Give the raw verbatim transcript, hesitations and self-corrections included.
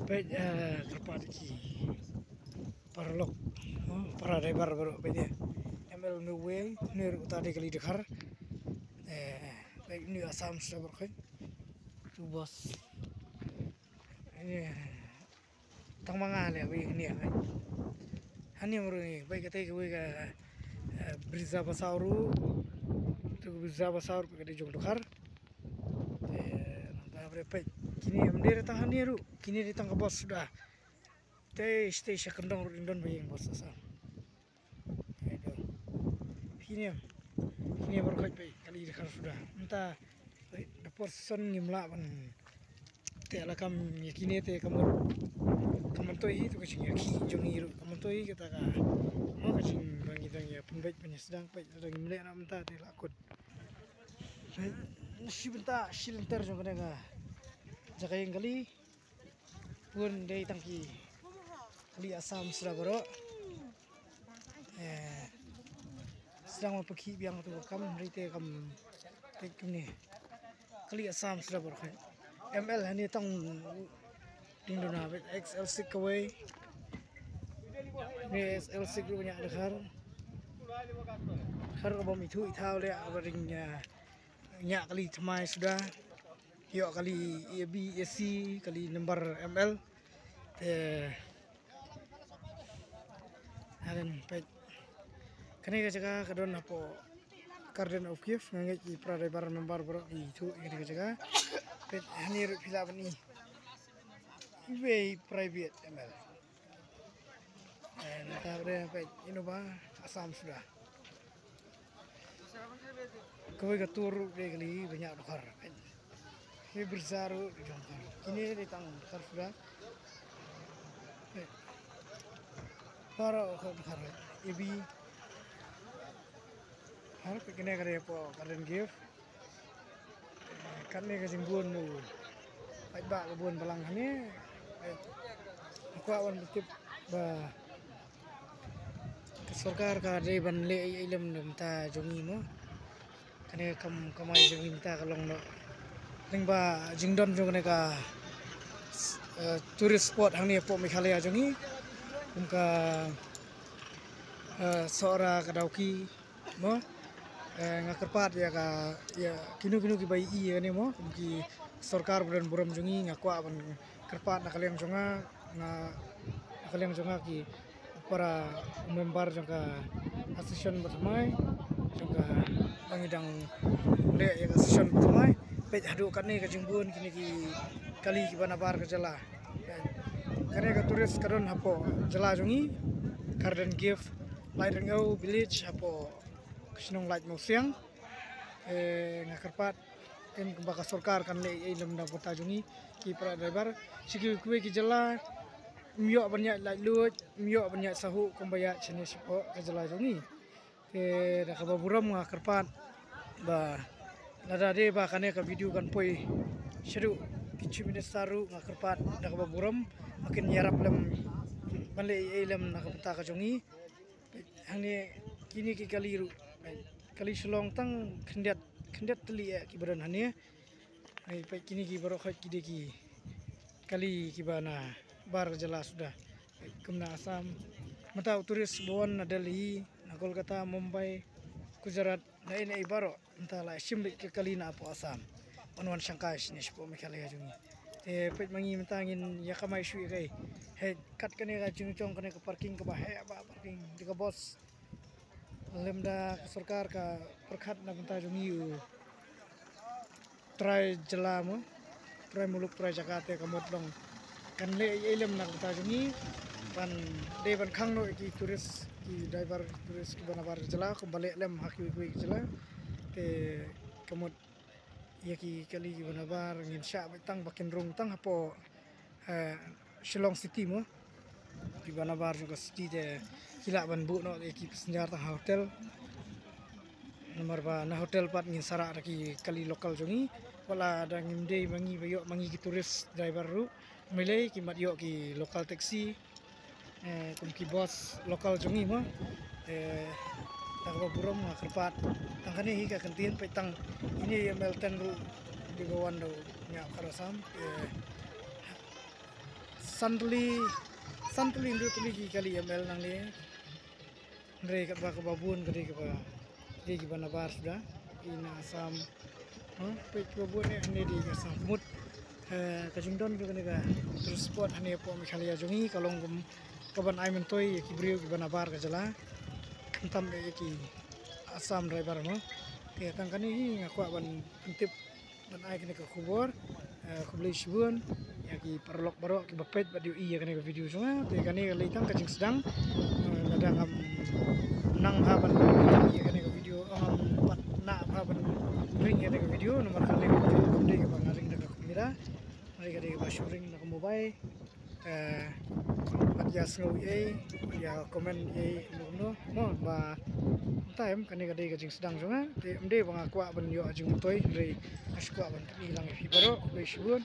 Peit, eh, kyrpad ki paralok, hmm, para driver baroh peit ïa. M L New Way, ne ruh ta dei kali Dkhar. Eh, peit ne Assam sha baroh khan. Tu bos. Eh, tang ma nga leh wei ne. Hani mru ni, peit kata kawei ka, eh, Brija Basau ruh. Tu Brija Basau ruh ka dei jong Dkhar. Eh, nang ta bre peit. Kine em dei tang hani ruh. Kine dei tang ka bos suda. Te stage sha kyndong ruh ding don ba ïeng bos Assam. Aduh. Kine. Kine baroh khoit peit kali Dkhar suda. Mynta peit da por son ngim lah ban te la kam ïa kine te ka mut ka myntoi hi tu ka jingïakhih jong ngi ruh ka myntoi kata ka. Mo ka jing ba ngi dang ïa pynbeit ban ïa sdang peit da ngim leh na mynta te la kut. Peit shi bynta shi lynter jong kane ka jaka ïeng kali. Bun dei tang ki kali Assam sda baroh. Eh, sdang ma pynkhih biang tu kam rite kam peit kumne. Kali Assam sda baroh. M L hani tang ding duna bet X L six kawei. Ni X L six ruh nya Dkhar. Dkhar ka bom ithu ithaw le aba ring nya. Nya kali thymmai suda. Ïoh kali A B A C kali number M L. Te harin peit. Kane ka jaka ka don hapoh Garden of Gift, nga ngeit ki para driver member baroh ki ithuh ïa kane ka jaka. Peit hani ruh phi lah ban i. Iwei private M L. Eh, nangta bre peit Innova Assam suda. Kawei ka tur ruh dei kali ba nya Dkhar. Peit. Hi Brija ruh dei jong Dkhar. Kine dei tang Dkhar suda. Peit. Baroh ka Dkhar. A B. Har peit kine ka dei hapoh Garden Gift. Kane ka jingbun u paidbah ka bun balang hangne. Nga kwah wan tip ba ka sorkar ka dei ban leh ei ei lem na bynta jong ngi mo. Kane ka kam kamai jong ngi mynta ka long noh lyngba jingdon jong kane ka, eh, tourist spot hangne hapoh Meghalaya jong ngi. Kum ka, eh, Sohra ka Dawki. Mo, eh, nga kyrpad ïa ka, ïa kino kino kiba ïohi ïa kane mo, kum ki sorkar ba don burom jong ngi, nga kwah ban kyrpad na ka liang jong nga, na ka liang jong nga ki para member jong ka association ba thymmai, jong ka ba ngi dang leh ïa ka association ba thymmai. Peit haduh katne ka jingbun kine ki kali kiba nabar ka jylla. Kane ka tourist ka don hapoh jylla jong ngi, Garden Gift, Laitryngew village hapoh ka shnong Laitmawsiang. Eh, nga kyrpad em kumba ka sorkar kan leh ei lem na ka bynta jong ngi ki para driver. Shi kiwei ki jylla ym ïoh ban ïaid laitluid, ym ïoh ban ïaid sahuh kumba ïaid shane shapoh ka jylla jong ngi. Te da kaba burom nga kyrpad ba lada dei ba kane ka video kan poi shaduh ki Chief Minister ruh nga kyrpad da kaba burom ba kin ïarap lem ban leh ei ei lem na ka bynta ka jong ngi. Hangne kine ki kali ruh, kali Shillong tang khyndiat, khyndiat tylli eh kiba don hangne. Peit kine ki baroh khoit ki dei ki kali kiba nabar jylla suda. Kum na Assam mynta u tourist ba wan na Delhi, na Kolkata, Mumbai, Gujarat, na ei na ei baroh. Mynta la shim beit ka kali na hapoh Assam ban wan shangkai shane shapoh Meghalaya jong ngi. Te peit ma ngi mynta ngin ïa kamai shuh ïa kaei. Hei, kat kane ka jingjong kane ka parking kaba heh ba parking da ka bos. Lymda ka sorkar ka pyrkhat na bynta jong ngi u trai jylla mo, trai muluk trai jaka te ka mut long kan leh ei ei lem na ka bynta jong ngi ban dei ban khang noh ïa ki tourist, ki driver tourist kiba nabar jylla kumba leh lem ha kiwei kiwei ki jylla. Te ka mut ïa ki kali kiba nabar ngin shah beit tang ba kin rung tang hapoh, eh, Shillong City mo. Kiba nabar jong ka city te ki lah ban buh noh ïa ki passenger tang ha hotel. Namar ba na hotel pat ngin sa rah da ki kali local jong ngi. Wat la da ngim dei ma ngi ba ïoh ma ngi ki tourist driver ruh. Ym lei ki mat ïoh ki local taxi. Eh, kum ki bos local jong ngi mo. Eh, da kaba burom nga kyrpad. Tang kane hi ka kyntien peit tang ine i M L ten ruh dei ba wan da u Myaw Khar Assam. Eh, San tylli, san tylli hynriew tylli ki kali M L nangne. Hynrei katba kaba bun ka dei kaba, dei kiba nabar suda. Ki na Assam. Huh? Peit kiba bun eh, hangne dei ka Assam. Ka mut, eh, ka jingdon jong kane ka tourist spot hangne hapoh Meghalaya jong ngi ka long kum kaban ai myntoi ïa ki briew kiba nabar ka jylla. Khamtam eh ïa ki Assam driver mo. Te tang kane hi nga kwah ban pyntip ban ai kane ka khubor. Eh, khublei shibun ïa ki paralok baroh kiba peit bad ïohi ïa kane ka video jong nga. Te kane ka dei tang ka jingsdang. Eh, lada ngam nang bha ban ïa kane ka video, ngam pat nah bha ban ring ïa kane ka video namar kane ka video kam dei kaba nga ring da ka kamera. Hynrei ka dei kaba shu ring da ka mobile. Eh, bad ïa sngew ei, bad ïa comment ei kumno kumno. Mo ba, mynta em kane ka dei ka jingsdang jong nga. Te ym dei ba nga kwah ban ïoh jingmyntoi, hynrei nga shu kwah ban pyni lang ïa phi baroh. Khublei shibun.